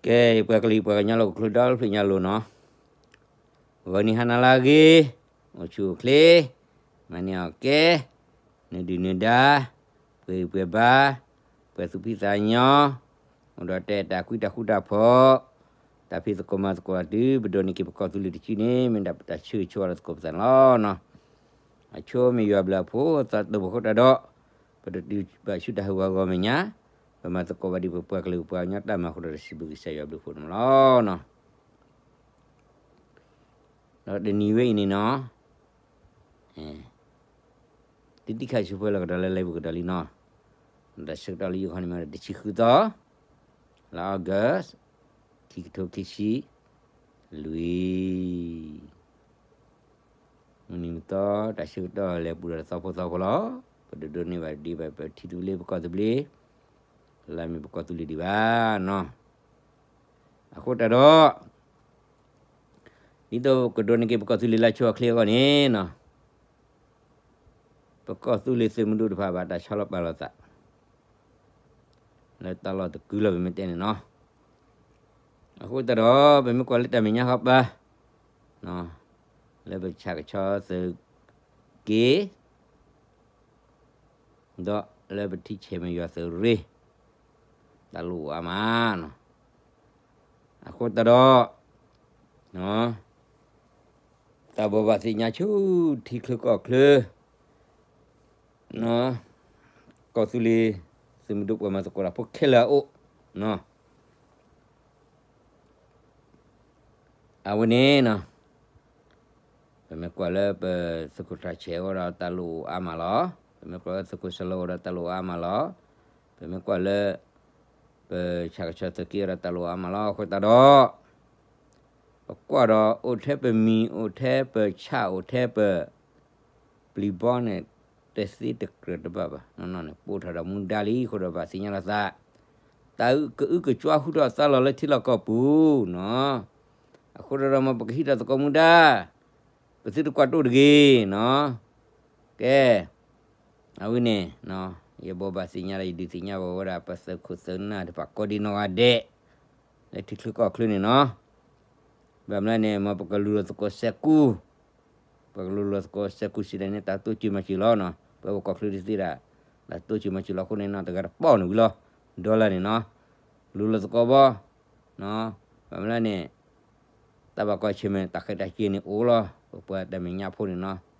ကဲ ပှၤကလုာ်ပှၤကညီလၢဟီၣ်ခိၣ်ချၢဒီဖျၢၣ်ညါလီၤနီၤ, ဂီၤနံၤဟါနၤလၢအဂ့ၤ, အိၣ်ဆူၣ်အိၣ်ချ့, မၤန့ၢ်အီၣ်ကဲ, နဒုၣ်နဒါ, ပှဲၤဂံၢ်ပှဲၤဘါ, ပှဲၤသူၣ်ဖှံသးညီ, အိၣ်ဒီးတဲတၢ်ကွံတၢ်ဃူတၢ်ဖိး, တၢ်ဖံးသကိးမၤသကိးအီၤတုၤ ပဒိးန့ၢ်က့ၤပကီၢ်သူလ့ၤတစုန့ၣ် မ့ၢ်ဒၣ်ပတၢ်ဆၢဂ့ၤဆၢဝါလၢသကိးပသးန့ၣ်လီၤ. အဆိမ့ၢ်ယွၤဘျုးအဖှိၣ် သးတဘိဃိတၢ်ဒီး ပတတုၤဘၣ်ဆူတၢ်ဟးဂီၤအဂီၢ်မဲာ်ညါ, ပမၤသကိးဘၣ်ဒ်ပပှၤကလုာ်ပှၤကညီတၢ်မၤအဃိဒီး စံးဘျုးကစၢ်ယွၤဘျုးဖှိၣ်န့ၣ်လီၤ. ဒီးတနံၤဝဲအံၤန့ၣ်နီၤ, တံၤတံၤခါဆူဖဲလၢကဒီးလၢ live ပူၤကဒီးလံနီၤ, ဒီးဆၢကတီၢ်လၢယိၤခီန့ၣ်မ့ၢ်ဒီးတဆံဃုသီ, လါ August, ခံကထိခံဆံလွံၢ် မုၢ်နံၤမုၢ်သီ တၢ်ဆၢကတီၢ်လဲၤပူၤဒီးသီဖိသီဖိလီၤ. ပဒိးဒိးန့ၢ်ဘၣ်ဒံးဘၣ် ပထံသဘျ့ပကီၢ်သဘျ့, လၢမ့ၢ်ပကီၢ်သူလ့ၤဒံးဘၣ်နီၤ. အဃိတၢ်ဒီး ဒ်သိးကဒိးန့ၢ်က့ၤပကီၢ်သူလ့ၤလၢဆိအချ့အဂီၢ်န့ၣ်နီၤ, ပကီၢ်သူလ့ၤသုးမုၢ်ဒိၣ်တဖၣ်ဘၣ်တၢ်ဆီလီၤပာ်လီၤသး လၢတၢ်လီၢ်တကုာ်လီၤ ပမ့ၢ်တဲန့ၣ်နီၤ. အဃိတၢ်ဒီး ပမ့ၢ်ကွၢ်လၢတၢ်မဲာ်ညါဃီပၤ လၢပဆၣ်ကဆီသုးက့ ဒီးလၢပထံဆဲးမဲာ်ယွၤသုးရ့ၣ် တၢ်လိၣ်အိၣ်အါမးနီၤ. အဃိတၢ်ဒီး တၢ်ဘိးဘၣ်သ့ၣ်ညါဆူထံချၢကီၢ်ချၢ ကီၢ်သူလ့ၤသုးမုၢ်ဒိၣ်ပှၤမၤသကိးတၢ်ဖိခဲလၢာ်အအိၣ် အဝဲန့ၣ်နီၤ, ပမ့ၢ်ကွၢ်လၢပသုးခိၣ်ထးဆဲးအဂီၢ်ဒီးတၢ်လိၣ်အိၣ်အါမးလီၤ. ပမ့ၢ်ကွၢ်လၢသုးခိၣ်စလီအဂီၢ်ဒီးတၢ်လိၣ်အိၣ်အါမးလီၤ. ပမ့ၢ်ကွၢ်လၢ ပဆၣ်ကဆီသုးက့ဒီးတၢ်လိၣ်အိၣ်အါမးလီၤ. အဃိတၢ်ဒီး ပကွၢ်ဒီးအိၣ်ထဲပမံၤ အိၣ်ထဲပဆၣ် အိၣ်ထဲပ ပျံၤဘီန့ၣ် တသ့တကြၢးတဘၣ်ဘၣ်. နီၢ်နီၢ်န့ၣ် ပိာ်ထီၣ်ဒီးမူဒါလံအဃိဒီးဘၣ်သ့ၣ်ညါလီၤသး, တၢ်ကအုကစွါဟူထီၣ်သါလီၤလၢထံလီၢ်ကီၢ်ပူၤနီၤ. အဃိတၢ်ဒီးမ်ပကဟံးထီၣ်သကိးမူဒါ ပသုတကွၢ်တိၢ်တဂ့ၤနီၤ. ကဲ အဝဲန့ၣ် ယဘိးဘၣ်သ့ၣ်ညါလၢယဒုးသ့ၣ်ညါဘၣ်ဝဲဒၣ် ပသုးခိၣ်သုးနၢ်တဖၣ်ကိးဒံနီၢ်ဂၤဒဲး လၢထံချၢကီၢ်ချၢန့ၣ်နီၤ. ဘၣ်မနုၤလဲၣ်န့ၣ် မ်ပကလူၤလီၤသကိးစဲးကူ, ပကလူၤလီၤသကိးစဲးကူစံးဒ်န့ၣ် တၢ်တိစၢၤမၤစၢၤလီၤနီၤ. ပဝဲပကီၢ်ချၢတသ့ဒၣ် တၢ်တိစၢၤမၤစၢၤလီၤအဃိန့ၣ်နီၤ တဂၤတပီၢ်န့ၣ်ဝံၤလီၤ. ဒီလၢန့ၣ်နီၤ လူၤလီၤသကိးဘၣ် ဘၣ်မနုၤလဲၣ်န့ၣ် တၢ်ဘၣ်ကွၢ်ဆ�ၢၣ်မဲာ် တၢ်ခဲတၢ်က့န့ၣ်အိၣ်လီၤ. ပပှၤတၢ်မဲာ်ညါဖိန့ၣ်နီၤ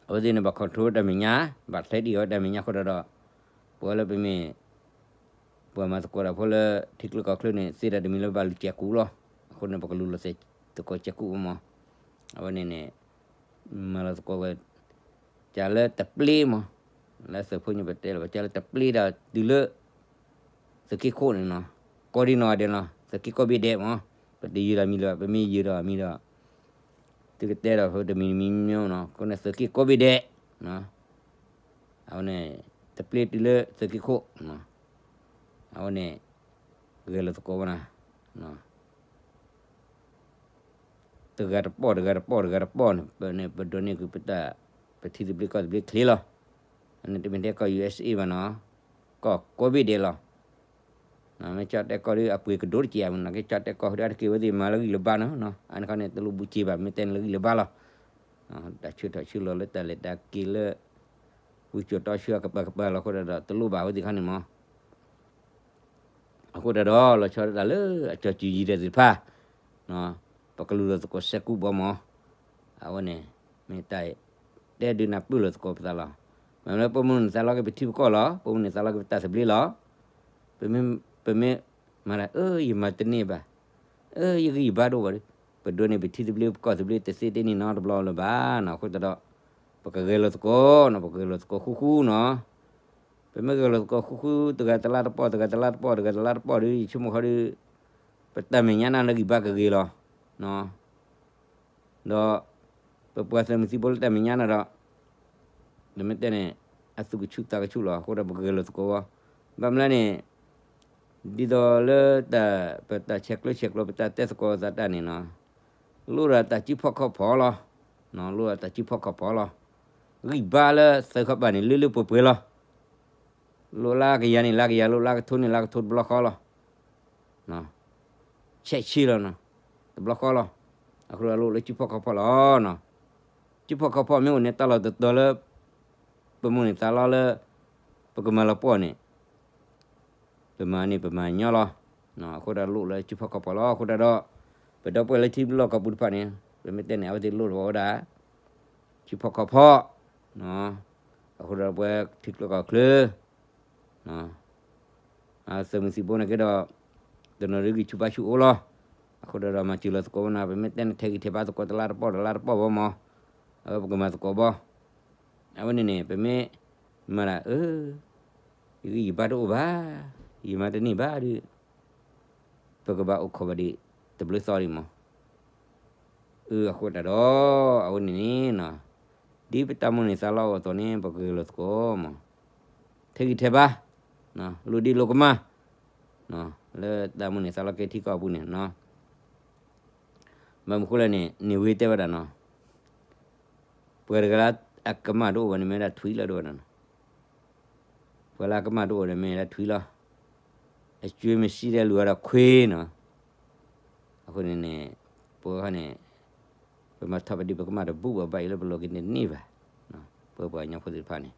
အဝဲသ့ၣ်န့ၣ် ဘၣ် control တၢ်မဲာ်ညါ, ဘၣ် plan ဒံးအီၤတၢ်မဲာ်ညါအဃိဒီး ပဝဲလၢပမ့ၢ် ပှၤမၤသကိးတၢ်ဖိလၢထံချၢကီၢ်ချၢန့ၣ် သ့တၢ်တမံၤလၢဘၣ်လူၤစဲးကူလီၤ. အဃိန့ၣ် ပကလူၤလီၤသကိးစဲးကူမး. အဝဲန့ၣ်န့ၣ် မၤလီၤသကိးဝဲ ကၢ်လၢတပျ့မး, လၢသုးဖိညါပတဲလီၤ ပကၢ်လၢတပျ့ဒီးတုၤလၢ သုးက့ခိၣ်န့ၣ်နီၤ, ကိးဒံနီၢ်ဂၤဒဲးလီၤ, သုးက့ကိးဘ့ၣ်ဒဲးမး, ပတယုၢ်ဒီးမံၤလၢၤဘၣ်, ပမ့ၢ်ယုၢ်ဒီးမံၤဒီး သုကတဲဒီးဖိတမံၤတမံၤမ့ၢ်နီၤ, ကိးန့ၣ်သုးက့ကိးဘ့ၣ်ဒဲး, အဝဲန့ၣ် တပျ့တုၤလၢသုးက့ခိၣ်, အဝဲန့ၣ် ဂဲၤလိာ်သကိးဝဲနီၤ တဂၤတပီၢ် တဂၤတပီၢ် တဂၤတပီၢ်န့ၣ် ပဒိးန့ၢ်က့ၤပတၢ် ပထံသဘျ့ကီၢ်သဘျ့ချ့လီၤ. အန့ၣ်တမ့ၢ်ထဲကီၢ် ယူၢ်အ့းအ့း ဘၣ်နီၤ, ကီၢ်ကိးဘ့ၣ်ဒဲးလီၤ. မ့ၢ်ကၠီၣ်တဲၣ်ကီၢ်ဒီးအပှ့ၤကဒိတက့ၢ် မ့ၢ်နီၤ, ကၠီၣ်တဲၣ်ကီၢ်ဒီးအတက့ၢ်ဝဲသ့ၣ်မၤလၢဂံၢ်လၢဘါနီၤ, အန့ၣ်ခီန့ၣ် တလိၣ်ဘူးစ့ဘၣ် မ့ၢ်တဲန့ၣ်လၢဂံၢ်လၢဘါလီၤ. တၢ်ဆၢထီၣ်ဆၢလီၤလၢတၢ်လဲၤတၢ်က့ၤလၢ ဝံစိာ်တီဆှၢအကပၤကပၤလီၤအဃိဒီး တလိၣ်ဘၣ်ဝဲသ့ၣ်ခီန့ၣ်မး အဃိတၢ်ဒီး လီၤဆီဒၣ်တၢ်လၢအကၠီၤစုၤယံၤဒဲးသ့ၣ်တဖၣ်, ပကလူၤလီၤသကိးစဲးကူဘီမး, အဝဲန့ၣ် မ့ၢ်တၢ် တဲဒုးနၢ်ပၢၢ်လီၤသကိးပသးလီၤ. မ့ၢ်လၢပမုၢ်နံၤသးလီက့ၤပထံပကီၢ်လီၤ, ပမုၢ်နံၤသးလီက့ၤပတၢ်သဘျ့လီၤ. ပမ့ၢ် ပမ့ၢ်မၤတၢ် အၢ ယမၤတန့ၢ်ဘၣ်, အၢ ယဂံၢ်ယဘါဒိၣ်ဘၣ်ဒီး ပဒိးန့ၢ်ပထံသဘျ့ပကီၢ်သဘျ့တသ့တန့ၢ်နီတဘျီလၢၤဘၣ်နီၤ. အဃိတၢ်ဒီး ပကဂဲၤလိာ်သကိးနီၤ, ပကဂဲၤလိာ်သကိးဃူဃူနီၤ. ပမ့ၢ်ဂဲၤလိာ်သကိးဃူဃူ တဂၤတလါတပီၢ် တဂၤတလါတပီၢ် တဂၤတလါတပီၢ်ဒီး ယဆိကမိၣ်ဃီဒီး ပတၢ်မဲာ်ညါနၤလၢဂံၢ်ဘါကဂ့ၤလီၤ. ဒီး ပပှၤသုးမုၢ်သံၣ်ဘိလၢတၢ်မဲာ်ညါနၤဒီး နမ့ၢ်တဲန့ၣ် အသူၣ်ကဆူၣ်သးကဆူၣ်လီၤ. အဃိဒီးပကဂဲၤလိာ်သကိးဝဲ, ဘၣ်မနုၤလဲၣ်န့ၣ် ဒ်သိးလၢတၢ် ပတၢ်ဆဲးကျိးဆဲးကျိး ပတၢ်တဲသကိးသးတၢ်န့ၣ်နီၤ, လိၣ်ဒီးတၢ်စုဖီၣ်ခီၣ်ဖီၣ်လီၤ. လိၣ်ဒီးတၢ်စုဖီၣ်ခီၣ်ဖီၣ်လီၤ. ဂံၢ်ဘါလၢသုးခီၣ်ဘၣ်န့ၣ် လၢလၢပှဲၤပှဲၤလီၤ. လိၣ်လၢကယၤန့ၣ်လၢကယၤ, လိၣ်လၢကထိန့ၣ်လၢကထိတဘျီဃီလီၤ. ဆဲးဆ့လီၤနီၤ, တဘျီဃီလီၤ. အဃိဒီးလိၣ်လၢစုဖီၣ်ခီၣ်ဖီၣ်လီၤနီၤ. စုဖီၣ်ခီၣ်ဖီၣ်မ့ၢ်အိၣ်န့ၣ် တၢ်လီၢ်တတီၤလၢ ပမိၢ်န့ၢ်သးလီလၢ ပကမၤလီၤပှီၢ်န့ၣ် ပမၤန့ၣ်ပမၤညီလီၤ. အဃိဒီးလိၣ်လၢစုဖီၣ်ခီၣ်ဖီၣ်လီၤ. အဃိဒီး ပဒီပုၢ်ဝဲၢ်လၢထံလီၢ်ကီၢ်ပူၤတဖၣ်န့ၣ် ပမ့ၢ်တဲန့ၣ် အဝဲသ့ၣ်လိၣ်တဝီဝဲဒၣ် စုဖီၣ်ခီၣ်ဖီၣ်, အဃိဒီးပဝဲထံချၢကီၢ်ချၢ သုးမုၢ်သံၣ်ဘိန့ၣ်က့ဒီး တနီၤဒုးဂံၢ်ဆူၣ်ဘါဆူၣ်အိၣ်လီၤ. အဃိဒီးမၤစၢၤလီၤသကိးဝဲနီၤ, ပမ့ၢ်တဲန့ၣ် ထဲဂံၢ်ထဲဘါသကိးတလါတပီၢ်တလါတပီၢ်ဘၣ်မး, အဝဲပကမၤသကိးဘၣ်. အဝဲန့ၣ်န့ၣ် ပမ့ၢ်မၤဒၣ် အၢ ယဂံၢ်ယဘါတအိၣ်ဘၣ်, ယမၤတန့ၢ်ဘၣ်ဒီး ပကဘၣ်အိၣ်ခိးဘၣ်ဒံး တဘျုးသီဒံးမး. အဃိတၢ်ဒီး အဝဲန့ၣ်န့ၣ်နီၤ, ဒ်ပတၢ်မိၣ်န့ၢ်သးလီအိၣ်အသိးန့ၣ် ပကဂဲၤလိာ်သကိးမး, ထဲဂံၢ်ထဲဘါ, လိၣ်ဒံးလိာ်ကမၣ်, လၢတၢ်မိၣ်န့ၢ်သးလီကဲထံကီၢ်အပူၤန့ၣ်နီၤ. ဘၣ်မနုၤဃိလဲၣ်န့ၣ် န့ၢ်ဝ့တဲဝဲဒၣ်နီၤ, ပှၤတဂၤလၢအကမၣ်တအိၣ်ဘၣ်န့ၣ် မ့ၢ်ဝဲဒၣ်ထွံၣ်လီၤဒိဝဲဒၣ်နီၤ. ပှၤလၢအကမၣ်တအိၣ်န့ၣ် မ့ၢ်ဝဲဒၣ်ထွံၣ်လီၤ. အစ့မ့ၢ်စံးဒဲးလူၤဝဲဒီးခွ့နီၤ. အဃိန့ၣ်န့ၣ် ပဝဲန့ၣ် ပမၤထီၣ်ပဒံးပကမၣ်တဘူၣ်ဘၣ် ဘၣ်အံၤလၢပလိးက့ၤန့ၣ်တန့ၢ်ဘၣ်, ပဝဲပှၤကညီဖိသ့ၣ်တဖၣ်န့ၣ်.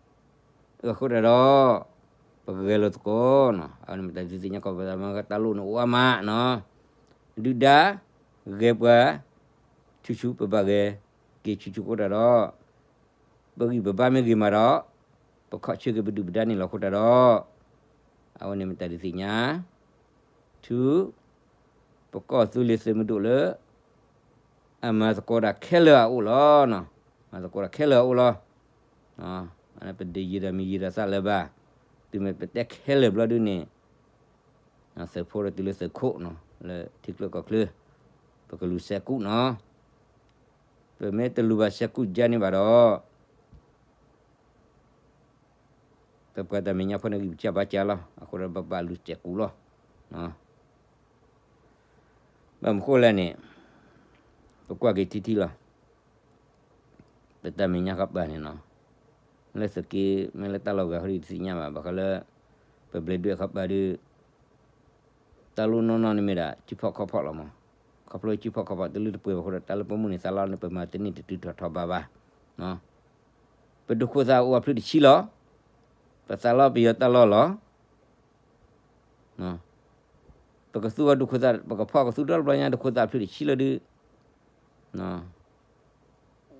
အဃိတၢ်ဒီး ပကဂဲၤလိာ်သကိးနီၤ, အဝဲန့ၣ်မ့ၢ်တၢ်ဒုးသ့ၣ်ညါကီး ပသးမၤတၢ်လိၣ်န့ၣ်အိၣ်အါမးနီၤ. ဒုၣ်ဒါ ဂဲၤပှၤ ဆူၣ်ဆူၣ် ပဘၣ်ဂဲၤက့ၤဆူၣ်ဆူၣ်အဃိတၢ်ဒီး ပဂံၢ်ပဘါမ့ၢ်ဂ့ၤမးဒီး ပခီၣ်ဆၢက့ၤပဒုၣ်ပဒါန့ၣ်လီၤအဃိတၢ်ဒီး အဝဲန့ၣ်မ့ၢ်တၢ်ဒုးသ့ၣ်ညါ ထူ ပကီၢ်သူလ့ၤသုးမုၢ်ဒိၣ်လၢ အမၤသကိးတၢ်ခဲလၢာ်အအိၣ်လီၤ. မၤသကိးတၢ်ခဲလၢာ်အအိၣ်လီၤ. ပတယံာ်ဒီးမံၤယံာ်ဒီးသးလၢၤဘၣ်. တုၤမ့ၢ်ပတဲခဲလၢာ်ဘျီဒုန့ၣ် သုးဖိဒီးတုၤလၢသုးခိၣ်နီၤ လၢထံချၢကီၢ်ချၢ ပကလူၤစဲးကူၣ်နီၤ. ပမ့ၢ်တလူၤဘၣ်စဲးကူၣ်ကါန့ၣ်ဘၣ်ဒီး ပပှၤတၢ်မဲာ်ညါဖိန့ၣ်ဂံၢ်ပစၢ်ဘါစၢ်လီၤ. အဃိဒီးပဘၣ်လူၤစဲးကူၣ်လီၤ. ဘၣ်မနုၤဃိလဲၣ်န့ၣ် ပကွၢ်က့ၤထံထံလီၤ. ပတၢ်မဲာ်ညါဃီပၤန့ၣ်နီၤ လၢသုးက့ မ့ၢ်လၢတၢ်လီၢ်ဂၤဃီဒုးတသ့ၣ်ညါဘၣ် ဘၣ်ဃးလၢ ပဘျဲးဒွဲၣ်ဃီပၤဒုး တၢ်လိၣ်နီၢ်နီၢ်န့ၣ်မ့ၢ်ဒၣ် စုဖီၣ်ခီၣ်ဖီၣ်လီၤမး. ခီဖျိစုဖီၣ်ခီၣ်ဖီၣ်တလုၢ်တပှဲၤဘၣ်အဃိဒီး တၢ်လၢပမိၢ်န့ၢ်သးလီန့ၣ် ပမၤတန့ၢ်တတုၤထီၣ်ထီဘးဘၣ်. ပဒိၣ်ခိၣ်သၣ်အိၣ်အဖျၢၣ်တဆံလီၤ. ပသးလီပယီၤတၢ်လီၢ်လီၤ. ပကသူအီၤဒိၣ်ခိၣ်သၣ် ပကဖီၣ်ကသူဒီတဘျီညါ ဒိၣ်ခိၣ်သၣ်ဖျၢၣ်တဆံလီၤ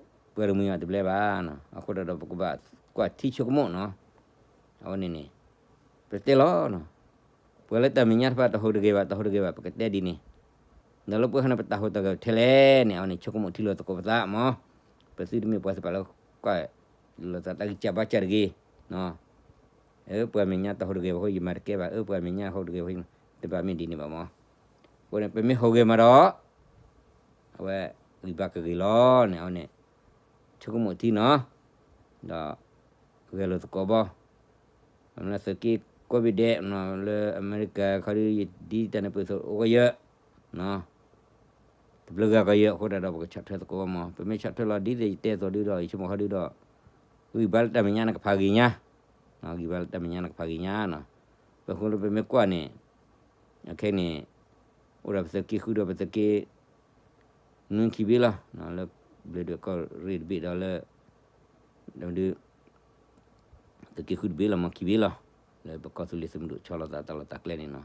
ဒုး ပှၤတမှံၤအီၤတဘျဲဘၣ်. အဃိဒီးပကဘၣ်ကွၢ်ထံဆိကမိၣ်နီၤ. အဝဲန့ၣ်န့ၣ် ပတဲလီၤ ပှၤလၢတၢ်မဲာ်ညါတဖၣ်တဟူးတဂဲၤဘၣ် တဟူးတဂဲၤဘၣ် ပကတဲဒ်န့ၣ်, ဒီးလၢပှၤဟီန့ၣ် ပတၢ်ဟူးတၢ်ဂဲၤထဲလဲၣ်န့ၣ် အဝဲန့ၣ် ဆိကမိၣ်ထံလီၤသကိးပသးမး, ပသုတမ့ၢ်ပှၤသ့ၣ်တဖၣ်လၢကွၢ်လိာ်သးတၢ်ဂံၢ်စၢ်ဘါစၢ်တဂ့ၤ, အၢ ပှၤမဲာ်ညါတဟူးတဂဲၤဘၣ်အဃိ ယမၤတကဲဘၣ်, အၢ ပှၤမဲာ်ညါဟူးတဂဲၤအဃိ တဘၣ်မ့ၢ်ဒ်န့ၣ်ဘၣ်မး, အဃိန့ၣ် ပမ့ၢ်ဟူးဂဲၤမးဒီး အဝဲဂံၢ်ဘါကဂ့ၤလီၤန့ၣ် အဝဲန့ၣ် ဆိကမိၣ်ထံနီၤ, ဒီး ဂဲၤလိာ်သကိးဘၣ်, မ့ၢ်လၢသုးက့ကိးဘ့ၣ်ဒဲး လၢအမဲရကၤခီဒုး ယဒ်တၢ်န့ၣ်ပၢၢ်သိးအိၣ်ကယၢၢ်, တဘျုးဂၤကယၢၢ်အဃိတၢ်ဒီး ပကဆီၣ်ထွဲသကိးဘၣ်မး, ပမ့ၢ်ဆီၣ်ထွဲလီၤဒ်သိးယတဲအသိးဒုးဒီး ယဆိကမိၣ်ခီဒုးဒီး ဂံၢ်ဘါလၢတၢ်မဲာ်ညါန့ၣ်ကဖးဂ့ၤညါ, ဂံၢ်ဘါလၢတၢ်မဲာ်ညါန့ၣ်ကဖးဂ့ၤညါနီၤ, ပဃိလၢပမ့ၢ်ကွၢ်န့ၣ် အခဲန့ၣ် အိၣ်ဒီးပသုးက့ဃုဒီးပသုးက့ နွံခံဘ့ၣ်လီၤ, လၢဘျဲးဒွဲၣ်ကီၢ်ရ့ၣ်တဘ့ၣ်ဒီးလၢ ဒုး သုးက့ဃုတဘ့ၣ်လီၤ မ့ၢ်ခံဘ့ၣ်လီၤ, လၢပကီၢ်သူလ့ၤသုးမုၢ်ဒိၣ်ဆီလီၤသးတၢ်လီၢ်တၢ်ကျဲန့ၣ်နီၤ,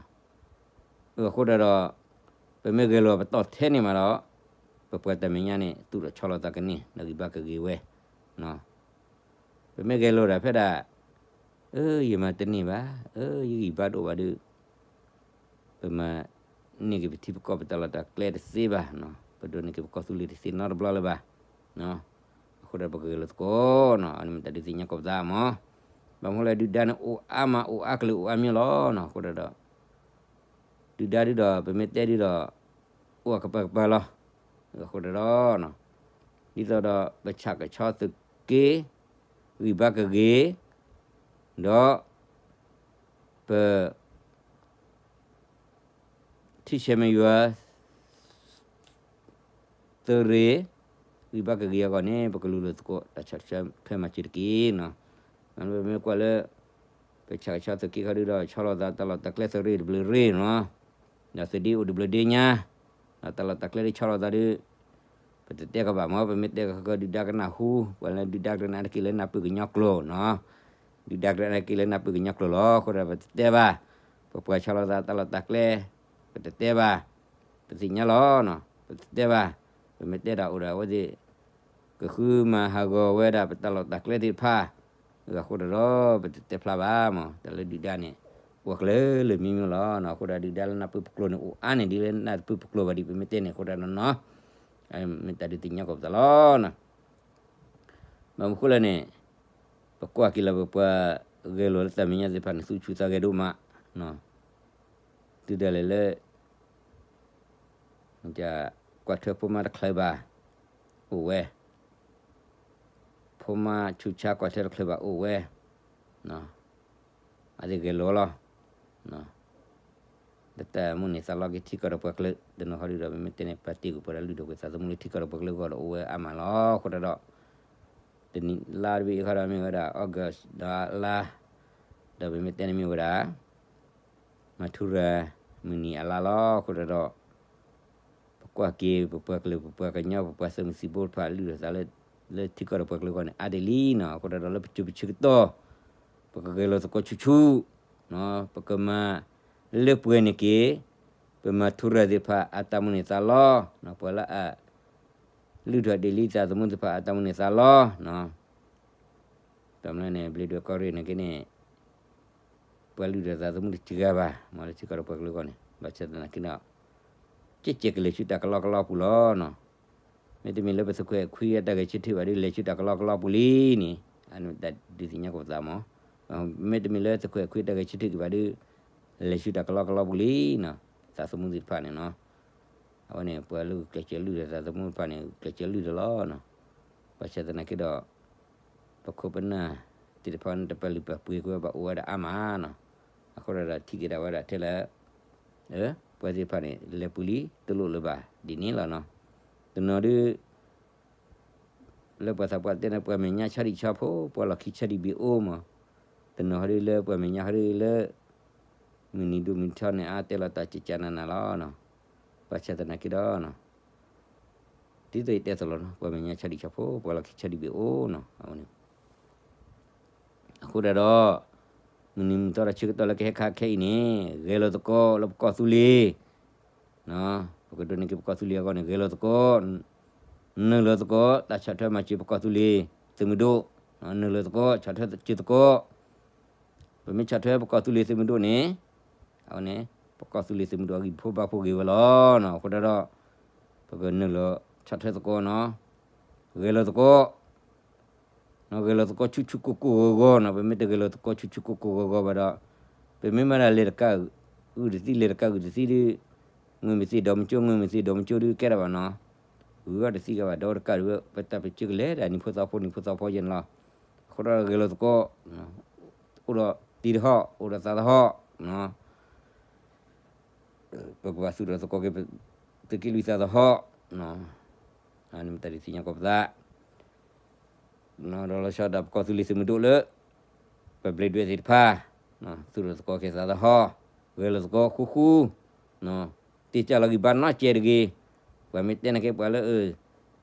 အဃိတၢ်ဒီး ပမ့ၢ်ဂဲၤလိာ်ပတီၢ်ထဲန့ၣ်မးဒီး ပပှၤတၢ်မဲာ်ညါန့ၣ် သူၣ်ထီၣ်ဆီလီၤသးကန့ၢ် ဒီးဂံၢ်ဘါကဂ့ၤဝဲ ပမ့ၢ်ဂဲၤလိာ်ဒၣ်ဖဲဒၣ် အၢ ယမၤတန့ၢ်ဘၣ်, အၢ ယဂံၢ်ဘါတအိၣ်ဘၣ်ဒီး ပမၤန့ၢ်က့ၤပထံပကီၢ်ပတၢ်လီၢ်တၢ်ကျဲတသ့ဘၣ်, ပဒိးန့ၢ်က့ၤပကီၢ်သူလ့ၤတသ့နီတဘျီလၢၤဘၣ်, အဃိဒီးပကဂဲၤလိာ်သကိးနီၤ, အန့ၣ်မ့ၢ်တၢ်ဒုးသ့ၣ်ညါကိးပသးမး, ဘၣ်မနုၤလဲၣ် ဒုၣ်ဒါန့ၣ်အိၣ်အါမး အိၣ်အါကလုာ်အိၣ်အါမံၤလီၤနီၤ, အဃိဒီး ဒုၣ်ဒါဒုးဒီး ပမ့ၢ်တဲဒုးဒီး အိၣ်အကပၤကပၤလီၤ, အဃိဒီး ဒ်သိးဒီး ပဆၣ်ကဆီသုးက့ ဂံၢ်ဘါကဂ့ၤ, ဒီး ပ ထံဆဲးမ့ၢ်ယွၤ သုးရ့ၣ် ဂံၢ်ဘါကဂ့ၤအဂီၢ်န့ၣ် ပကလူၤလိာ်သကိး တၢ်ဆၣ်ကဆီဖဲမၤစၢၤတက့ၢ်နီၤ, မ့ၢ်ကွၢ်လၢ ပဆၣ်ကဆီသုးက့ခီဒုးဒီး ဆီလီၤသးတၢ်လီၢ်တၢ်ကျဲသုးရ့ၣ်တဘျုးရ့ၣ်နီၤ, ဒီးသုးဒ့အိၣ်တဘျုးဒ့ညါ, ဒီးတၢ်လီၢ်တၢ်ကျဲဒ်ဆီလီၤသးဒီး ပတတဲကဘၣ်မ့ၢ် ပမ့ၢ်တဲကဒုၣ်ဒါကနၢ်ဟူ, ပှၤလၢဒုၣ်ဒါကနၣ်တက့ၢ်လၢနၢ်ပၢၢ်ကညီကျိာ်နီၤ, ဒုၣ်ဒါကနၣ်တက့ၢ်လၢနၢ်ပၢၢ်ကညီကျိာ်လီၤ. အဃိဒီးပတတဲဘၣ်, ပပှၤဆီလီၤသးတၢ်လီၢ်တၢ်ကျဲ, ပတတဲဘၣ်, ပသ့ၣ်ညါလီၤနီၤ, ပတတဲဘၣ်, ပမ့ၢ်တဲဒၣ်အိၣ်ဒီးအဝဲသ့ၣ် ကဃုမၤဟးဂီၤဝဲဒၣ်ပတၢ်လီၢ်တၢ်ကျဲသ့ၣ်တဖၣ်, အဃိဒီးပတတဲဖျါဘၣ်မ့ၢ် တၢ်လၢဒုၣ်ဒါန့ၣ် အိၣ်ကျၢၤလၢာ်မံၤမံၤလီၤ. အဃိဒီးဒုၣ်ဒါလၢနၢ်ပၢၢ်ပကျိာ်န့ၣ် အိၣ်အါန့ၢ်ဒ်လၢနၢ်ပၢၢ်ပကျိာ်ဘၣ်ဒံး ပမ့ၢ်တဲန့ၣ်အဃိဒီးနီၤ, မ့ၢ်တၢ်ဒုးသ့ၣ်ညါကီးပသးလီၤ. ဘၣ်မနုၤဃိလဲၣ်န့ၣ်, ပကွၢ်က့ၤလီၤပပှၤဂဲၤလိာ်လၢတၢ်မဲာ်ညါသ့ၣ်တဖၣ်န့ၣ် သူၣ်ဆူၣ်သးဂဲၤဒိၣ်မး, သုဒၣ်လဲာ်လၢ ကွၢ်ထွဲဖိမါတချုးဘၣ်, အိၣ်ဝဲ, ဖိမါဆူးဆါကွၢ်ထွဲတချုးဘၣ်အိၣ်ဝဲ, အသ့ၣ်ဂဲၤလိာ်လီၤ. လၢတၢ်မိၣ်န့ၢ်သးလီက့ၤထံကီၢ်ဒီးပှၤကလုာ် တနီၤဃီဒုဒီး ပမ့ၢ်တဲန့ၣ် ပာ်တ့ၢ်ကွံာ်ပှၤဒီးလုၢ်ဒိၣ်ပှ့ၤသးသမူလၢထံကီၢ်ဒီးပှၤကလုာ်အဂီၢ်ဒီးအိၣ်ဝဲအါမးလီၤ. အဃိဒီး တနံၤလါတဘ့ၣ်အံၤခီဒီးမ့ၢ်ဝဲဒၣ် August ဒီးလါ, ဒီးပမ့ၢ်တဲန့ၣ်မ့ၢ်ဝဲဒၣ် မၤထူရၤမုၢ်နံၤအလါလီၤ. အဃိဒီး ပကွၢ်က့ၤ ပပှၤကလုာ် ပပှၤကညီ ပပှၤသုးမုၢ်သံၣ်ဘိတဖၣ်လုၢ်ထီၣ်သးလၢ လၢထံကီၢ်ဒီးပှၤကလုာ်အဂီၢ်န့ၣ် အါဒံးလံနီၤ. အဃိဒီးလၢပစိၤပဆၢကတီၢ် ပကဂဲၤလိာ်သကိးဆူၣ်ဆူၣ်, ပကမၤလၢပှဲၤန့ၢ်က့ၤ ပမၤထူရၤသ့ၣ်တဖၣ်အတၢ်မိၣ်န့ၢ်သးလီ, ပှၤလၢအ လုၢ်ထီၣ်ဒ်လံသးသမူသ့ၣ်တဖၣ်အတၢ်မိၣ်န့ၢ်သးလီ, တၢ်မနုၤန့ၣ် ဘျ့ဒွဲၣ်ကီၢ်ရ့ၣ်န့ၣ်က့န့ၣ် ပှၤလုၢ်ထီၣ်သးသမူတစှၤဂၤဘၣ် မ့ၢ်လၢထံကီၢ်ဒီးပှၤကလုာ်အဂီၢ်န့ၣ် ဘၣ်ဆၣ်သနာ်က့ဒီး ကဲကဲကလဲၤဆူတၢ်ကလီကလီပူၤလီၤ. မ့တမ့ၢ်လၢပသုးခွဲးခွံအတၢ်ဂဲၤဆၢထၢၣ်ဘၣ်ဒီး လဲၤဆူတၢ်ကလီကလီပူၤလံန့ၣ် အန့ၣ်တၢ်ဒုးသ့ၣ်ညါကီးပသးမး, မ့တမ့ၢ်လၢသုးခွဲးခွံအတၢ်ဂဲၤဆၢထၢၣ်က့ၤဘၣ်ဒီး လဲၤဆူတၢ်ကလီကလီပူၤလံနီၤ, သးသမူသ့ၣ်တဖၣ်န့ၣ်နီၤ, အဝဲန့ၣ် ပှၤလၢကျဲးစၢးလုၢ်ဒီးသးသမူတဖၣ်န့ၣ် ကျဲးစၢးလုၢ်ဒီးလီၤ. ဘၣ်ဆၣ်သနာ်က့ဒီး ပခိၣ်ပနၢ်သ့ၣ်တဖၣ်န့ၣ် တပာ်လုၢ်ပာ်ပှ့ၤကွံာ်ဝဲဘၣ်အိၣ်ဝဲဒၣ်အါမးနီၤ, အဃိဒီးထံၣ်က့ၤဒၣ်ဝဲဒၣ်ထဲလၢ ပှၤသ့ၣ်တဖၣ်န့ၣ် လဲၤပူၤလံတလိၣ်လၢၤဘၣ်ဒ်န့ၣ်လီၤနီၤ, တနီၤဒုး လၢပှၤသးပှၢ်တဲန့ၣ် ပှၤမဲာ်ညါဆီဒံၣ်ဆီဖိ ပှၤလီၢ်ခံဆီဒံၣ်ဘ့ၣ်အိၣ်မး, တနီၤဟီဒုးလၢပှၤမဲာ်ညါဟီဒုးလၢ မုၢ်နံၤဒိၣ်မုၢ်ထီန့ၣ် အါတဲလီၤတၢ်ကကနနၤလီၤနီၤ, ဘၣ်ဆၣ်သနာ်က့ဒီး ဒ်သိးယတဲသိးလီၤနီၤ ပှၤမဲာ်ညါဆီဒံၣ်ဆီဖိ ပှၤလီၢ်ခံဆီဒံၣ်ဘ့ၣ်အိၣ်နီၤ, အဝဲန့ၣ် အဃိဒၣ်ဒီး မုၢ်နံၤမုၢ်သီဒီးဆၢကတီၢ်လၢကဟဲခါခဲအံၤန့ၣ် ဂဲၤလိာ်သကိးလၢပကီၢ်သူလ့ၤ ပကဒိးန့ၢ်က့ၤပကီၢ်သူလ့ၤအဂီၢ်န့ၣ် ဂဲၤလိာ်သကိး, နုာ်လီၤသကိး တၢ်ဆီၣ်ထွဲမၤစၢၤပကီၢ်သူလ့ၤသုးမုၢ်ဒိၣ်, နုာ်လီၤသကိး ဆီၣ်ထွဲစၢၤသကိး, ပမ့ၢ်ဆီၣ်ထွဲပကီၢ်သူလ့ၤသုးမုၢ်ဒိၣ်န့ၣ် အဝဲန့ၣ် ပကီၢ်သူလ့ၤသုးမုၢ်ဒိၣ်အဂံၢ်ဖိဘါဖိဂ့ၤဝဲလီၤ. အဃိဒၣ်ဒီး ပကနုာ်လီၤဆီၣ်ထွဲသကိးနီၤ, ဂဲၤလိာ်သကိး ဂဲၤလိာ်သကိးဆူၣ်ဆူၣ်ကိၢ်ကိၢ်ဂီၤဂီၤနီၤ, ပမ့ၢ်တဂဲၤလိာ်သကိးဆူၣ်ဆူၣ်ကိၢ်ကိၢ်ဂီၤဂီၤဘၣ်ဒီး ပမ့ၢ်မၤဒၣ်လဲၤတကးဂုာ်တသံ လဲၤတကးဂုာ်တသံဒီး ငွေမ့ၢ်သ့ဒီးမကၠိ ငွေမ့ၢ်သ့ဒီးမကၠိဒီးကဲဒၣ်ဘၣ်နီၤ, ဂုာ်အီၣ်တသံကဘၣ် ဒီးတကးဒုး ပတၢ်ပစၢကလဲၤဒၣ်နံၤဖိသီဖိ နံၤဖိသီဖိယဲၢ်န့ၣ်လီၤ. အဃိဒီးဂဲၤလိာ်သကိး အိၣ်ဒီးတံၤတဟီၣ် အိၣ်ဒီးသးတဟီၣ် ပကဘၣ်သူၣ်ထီၣ်သကိးက့ၤ သုးက့လွံၢ်သးသဟီၣ်, တၢ်ဒုးသ့ၣ်ညါကီးပသး, ဒီးလီၤဆီဒၣ်ပကီၢ်သူလ့ၤသုးမုၢ်ဒိၣ်လၢ ပဘျ့ဒွဲၣ်သ့ၣ်တဖၣ် သူၣ်ထီၣ်သကိးက့ၤသးသဟီၣ်, ဂဲၤလိာ်သကိးဃူဃူ, တ့ၢ်ကၢ်လီၤဂံၢ်ဘါနီတစဲးတဂ့ၤ, ပှၤမ့ၢ်တဲနာ်က့ ပှၤလၢအ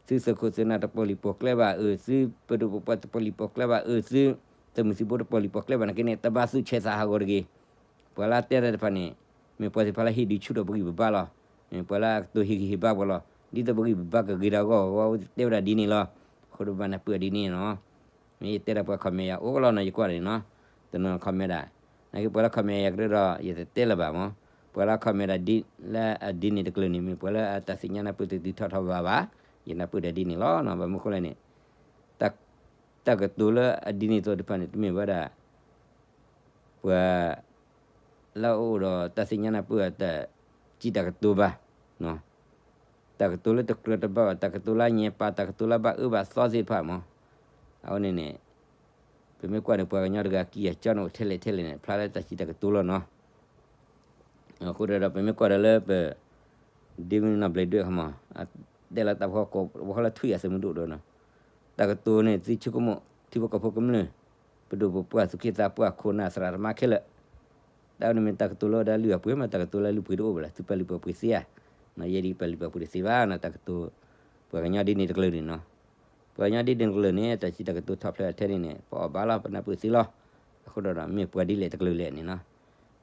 သုသုးခိၣ်သုးနၢ်တပီၢ်လံၢ်ပီၢ်ကျဲဘၣ်အၢ သုပဒိၣ်ပပှၢ်တပီၢ်လံၢ်ပီၢ်ကျဲဘၣ်အၢ သုသုးမုၢ်သံၣ်ဘိတပီၢ်လံၢ်ပီၢ်ကျဲဘၣ်နာ်က့န့ၣ် တဘၣ်သူၣ်ဆဲးသးဟးဂီၤတဂ့ၤ. ပှၤလၢအတဲတၢ်တဖၣ်န့ၣ် မ့ၢ်ပှၤသ့ၣ်တဖၣ်လၢဟ့ၣ်ဒုးဆူၣ်ထီၣ်ပဂံၢ်ပဘါလီၤ. မ့ၢ်ပှၤလၢအကတိၤဟ့ၣ်ဂံၢ်ဟ့ၣ်ဘါပှၤလီၤ. ဒ်သိးပဂံၢ်ပဘါကဂ့ၤဒီးအဂီၢ် အဝဲတဲဝဲဒၣ်ဒ်န့ၣ်လီၤ. အဃိဒီးပဘၣ်နၢ်ပၢၢ်ဒ်န့ၣ်နီၤ. မ့ၢ်ယတဲဒၣ်ပှၤ comment ယၤအိၣ်ကလီနီၤ ယကွၢ်န့ၣ်နီၤ. တနီၤ comment ဒၣ် နာ်က့ပှၤလၢ comment ယၤကရၢဒီး ယတတဲလၢၤဘၣ်မး. ပှၤလၢ comment ဒၣ်ဒ်လၢအဒ်န့ၣ်တကလုာ်န့ၣ် မ့ၢ်ပှၤလၢအတၢ်သ့ၣ်ညါနၢ်ပၢၢ်တဒုးထီၣ်ထီဘၣ်ဘၣ်. ယနၢ်ပၢၢ်ဒၣ်ဒ်န့ၣ်လီၤ. ဘၣ်မနုၤဃိလဲၣ်န့ၣ် တၢ်ကတိၤလၢအဒ်န့ၣ်အသိးတဖၣ်န့ၣ် တမ့ၢ်ဝဲဒၣ် ပှၤ လၢအအိၣ်ဒီးတၢ်သ့ၣ်ညါနၢ်ပၢၢ်အတၢ်စံးတၢ်ကတိၤဘၣ်. တၢ်ကတိၤလၢတကြၢးတဘၣ်ဘၣ်, တၢ်ကတိၤလၢအညံပၢ်, တၢ်ကတိၤလၢဘၣ်အၢဘၣ်သီသ့ၣ်တဖၣ်မး. အဝဲန့ၣ်န့ၣ် ပမ့ၢ်ကွၢ်န့ၣ် ပှၤကညီတဂၤကံယၤကၠီန့ၣ် အိၣ်ထဲလဲၣ်ထဲလဲၣ်န့ၣ် ဖျါလၢတၢ်စံးတၢ်ကတိၤလီၤနီၤ. အဃိဒီး ပမ့ၢ်ကွၢ်ဒီးလၢပ ဒ့မုၢ်နီၢ်ဘျဲးဒွဲၣ်ခီမး တဲလီၤတၢ်ဖီကိး ဝဲဟီလၢထွံၣ်အသုးမုၢ်ဒိၣ်ဒီးနီၤ, တၢ်ကတိၤန့ၣ် သုဆိကမိၣ် ထံဖိကီၢ်ဖိကမျၢၢ် ပဒိၣ်ပပှၢ် သူၣ်က့သးပှၢ် ခိၣ်နၢ်သရၣ်သမါခဲလၢာ် တၢ်န့ၣ်မ့ၢ်တၢ်ကတိၤလၢအဝဲဒၣ်လုၢ်အပှ့ၤမး တၢ်ကတိၤလၢလုၢ်ပှ့ၤတအိၣ်ဘၣ်လၢ သုပာ်လုၢ်ပာ်ပှ့ၤသ့ဧါ, ယဲဒ်ပာ်လုၢ်ပာ်ပှ့ၤတသ့ဘၣ်နီၤ တၢ်ကတိၤ ပှၤကညီဒ်န့ၣ်တကလုာ်န့ၣ်နီၤ, ပှၤကညီဒ်န့ၣ်တကလုာ်န့ၣ် တၢ်စံးတၢ်ကတိၤထီၣ်ဖျဲးထဲန့ၣ်န့ၣ် ပအီၣ်ဘၣ်လီၤ ပနၢ်ပၢၢ်သ့လီၤ, အဃိဒီး မ့ၢ်ပှၤဒ်လဲၣ်တကလုာ်လဲၣ်န့ၣ်နီၤ,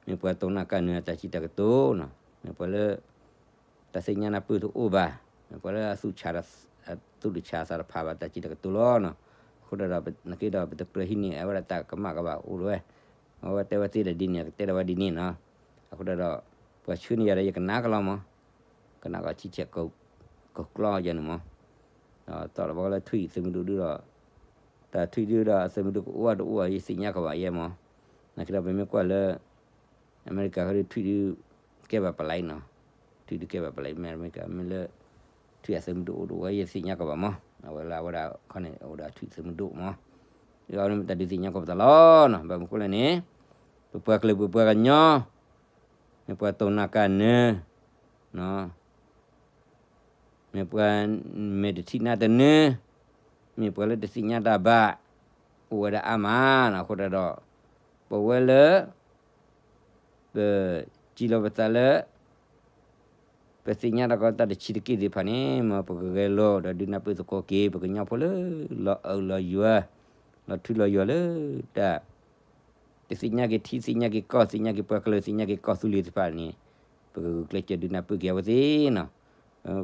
မ့ၢ်ပှၤတိၢ်နီၣ်ကၢ်နၢၤတၢ်စံးတၢ်ကတိၤနီၤ, မ့ၢ်ပှၤလၢ တၢ်သ့ၣ်ညါနၢ်ပၢၢ်တအိၣ်ဘၣ်, မ့ၢ်ပှၤလၢအသူၣ်ဆး အသူၣ်တဆးအသးတဖးဘၣ်တၢ်စံးတၢ်ကတိၤလီၤနီၤ, အဃိဒီး နက့ဒီးပတကြၢးဟံးန့ၢ်အဝဲဒၣ်တၢ်ကမၣ်ကဘၣ်အိၣ်တဝဲ, အဝဲတဲဝဲသ့ဒ်န့ၣ် ကတဲဒၣ်ဝဲဒ်န့ၣ်နီၤ, အဃိဒီး ပှၤဆှၢန့ၢ်ယၤဒီးယကနၣ်ကလီၤမး, ကနၣ်ကီးဆံဆဲး ကကျီယၤန့ၣ်မး, ဒီးသီၣ်လီၤဘၣ်ကလၢထွံၣ်အသုးမုၢ်ဒိၣ်ဒုဒီး တၢ်ထွံၣ်ဒုဒီးအသုးမုၢ်ဒိၣ်ကအိၣ်တအိၣ် ယသ့ၣ်ညါကဘၣ်ယဲမး, နာ်က့ဒီးပမ့ၢ်ကွၢ်လၢ အမဲရကၤဃီဒီးထွံၣ်ဒု ကဲဘၣ်ပလံနီၤ, ထွံၣ်ဒုကဲဘၣ်ပလံ မ့ၢ်အမဲရကၤမ့ၢ်လၢ ထွံၣ်အသုးမုၢ်ဒိၣ်အိၣ်တအိၣ် ယသ့ၣ်ညါကဘၣ်မး, အဝဲလၢအဝဲဒၣ်ခီန့ၣ် အိၣ်ဒီးထွံၣ်သုးမုၢ်ဒိၣ်မး, အဝဲန့ၣ်မ့ၢ်တၢ်ဒုးသ့ၣ်ညါကဘၣ်သးလီၤနီၤ, ဘၣ်မနုၤဃိလဲၣ်န့ၣ် ပပှၤကလုာ်ပပှၤကညီ မ့ၢ်ပှၤတိၢ်နီၣ်ကၢ်နၢၤ မ့ၢ်ပှၤမဲာ်တထံၣ်နါတနၢၤ, မ့ၢ်ပှၤလၢတသ့ၣ်ညါတၢ်ဘၣ်, အိၣ်ဝဲဒၣ်အါမးနီၤ, အဃိဒီး ပဝဲလၢ ပစံးလီၤပသးလၢ ပသ့ၣ်ညါတၢ်ကီတၢ်တဆံးတက့ၢ်သ့ၣ်တဖၣ်န့ၣ် မ်ပကဂဲၤလိာ်ဒီးဒုးနၢ်ပၢၢ်သကိးက့ၤ ပကညီဖိလၢ လီၤအၢၣ်လီၤယွၤ, လီၤထူလီၤယွၤလၢ တၢ် တသ့ၣ်ညါက့ၤထံ သ့ၣ်ညါက့ၤကီၢ် သ့ၣ်ညါက့ၤပှၤကလုာ် သ့ၣ်ညါက့ၤကီၢ်သူလ့ၤသ့ၣ်တဖၣ်န့ၣ် ပကဂုာ်ကျဲးစၢးဒုးနၢ်ပၢၢ်က့ၤအဝဲသ့ၣ်နီၤ,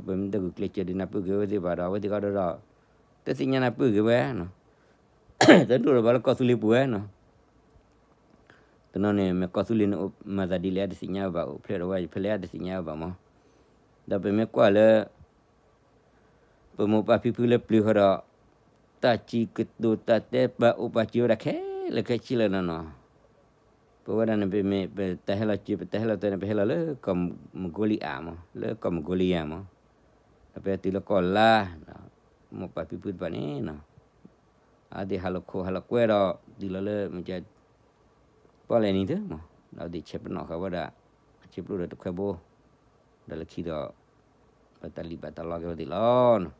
ပမ့ၢ်တဂုာ်ကျဲးစၢးဒုးနၢ်ပၢၢ်က့ၤအဝဲသ့ၣ်ဘၣ်ဒီး အဝဲသ့ၣ်ကဒီးဒီး တသ့ၣ်ညါနၢ်ပၢၢ်က့ၤဝဲ တဒိၣ်ထီၣ်ဘၣ်လၢကီၢ်သူလ့ၤပူၤဝဲနီၤ, တနီၤန့ၣ် မ့ၢ်ကီၢ်သူလ့ၤန့ၣ် မၤသးဒ်လဲၣ်တသ့ၣ်ညါဝဲဘၣ် အိၣ်ဖျဲၣ်ဒီးဝဲ ဖဲလဲၣ်တသ့ၣ်ညါဝဲဘၣ်မး, ဒီးပမ့ၢ်ကွၢ်လၢ ပမိၢ်ပၢ်ဖံဖုလၢပျၢၤဃီဒီး တၢ်စံးကတိၤတၢ်တဲပာ်အိၣ်ပာ်စၢၤဝဲဒၣ်ခဲလၢာ်ခဲဆ့လၢာ်နီၤနီၤ, ပဝဲဒၣ်န့ၣ် ပမ့ၢ်ပတၢ်ဟဲလီၤစၢၤ ပတၢ်ဟဲလီၤတဲန့ၣ် ပဟဲလီၤလၢကီၢ်မၢ်ကိလံယါမး လၢကီၢ်မၢ်ကိလံယါမး, ဒီးပဟဲတုၤလၢကီၢ်လါ, မိၢ်ပၢ်ဖံဖုတဖၣ်န့ၣ်နီၤ အဝဲသ့ၣ်ဟးလီၤခိၣ်ဟးလီၤကွဲဒီး တုၤလီၤလၢ ပီၣ်လဲၣ်နံၤသၢမး, ဒီးအဝဲသ့ၣ်ဆဲးပနီၣ်ဃာ်ဝဲဒၣ် အဆ့ပျိဒီးတခွဲဘိ, ဒီးလၢခံဒီး ပတၢ်လံၣ်ဘၣ်တၢ်လီက့ၤဝဲသ့ၣ်လီၤ.